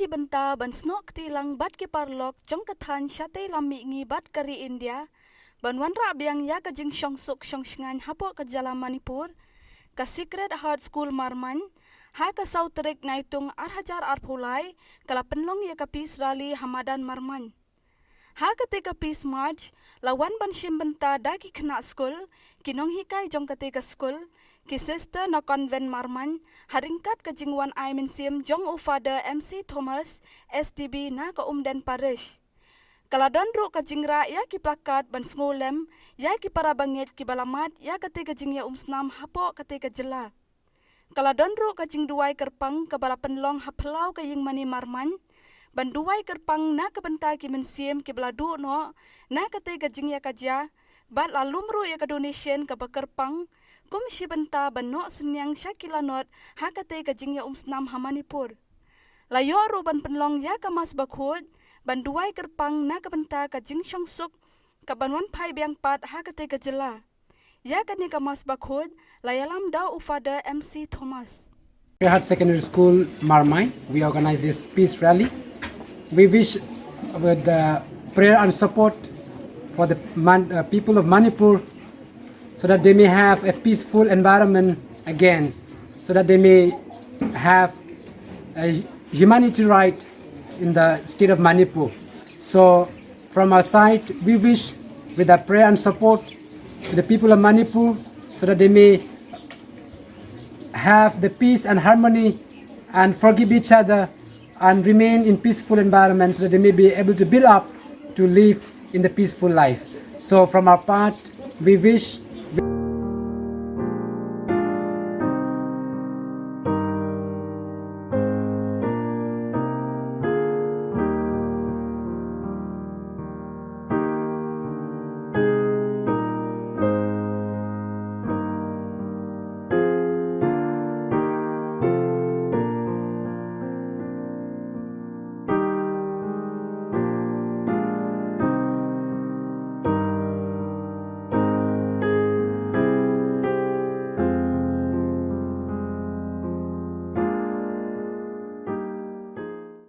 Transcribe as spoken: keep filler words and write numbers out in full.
Ki bynta ban snoh kti lang bad ki paralok jong ka thaiñ shatei lam mihngi bad ka ri India ban wanrah biang ïa ka jingshongsuk shongshngaiñ hapoh ka jylla Manipur, ka Sacred Heart School Marmain, ha ka saw tarik Naitung ar hajar arphew lai, ka la pynlong ïa ka Peace Rally ha madan Marmain. Ha kata ka Peace March, la wan ban shim bynta da ki khynnah skul, ki nonghikai jong kata ka skul, ki sister na convent Marmain, ha ryngkat ka jingwan ai mynsiem jong u Father M C Thomas, S D B na ka Umden Parish. Ka la don ruh ka jingrah ïa ki plakat ban sngewlem ïa ki para bangeit kiba la mad ïa kata ka jingïaumsnam hapoh kata ka jylla. Ka la don ruh ka jingduwai kyrpang kaba la pynlong ha phyllaw ka ïingmane Marmain, ban duwai kyrpang na ka bynta ki mynsiem kiba la duh noh na kata ka jingïakajia, bad la lum ruh ïa ka donation kaba kyrpang kum shi bynta ban noh synñiang sha ki lanot ha kata ka jingïaumsnam ha Manipur. La ïoh ruh ban pynlong ïa ka Mass Bakhuid ban duwai kyrpang na ka bynta ka jingshongsuk kaban wan phai biang pat ha kata ka jylla. Ïa kane ka Mass Bakhuid la ïalam da u Father M C Thomas. Sacred Heart Secondary School, Marmain, we organize this peace rally. We wish with the prayer and support for the Man- uh, people of Manipur, so that they may have a peaceful environment again, so that they may have a humanity right in the state of Manipur. So from our side, we wish with our prayer and support to the people of Manipur, so that they may have the peace and harmony and forgive each other and remain in peaceful environment, so that they may be able to build up to live in the peaceful life. So from our part, we wish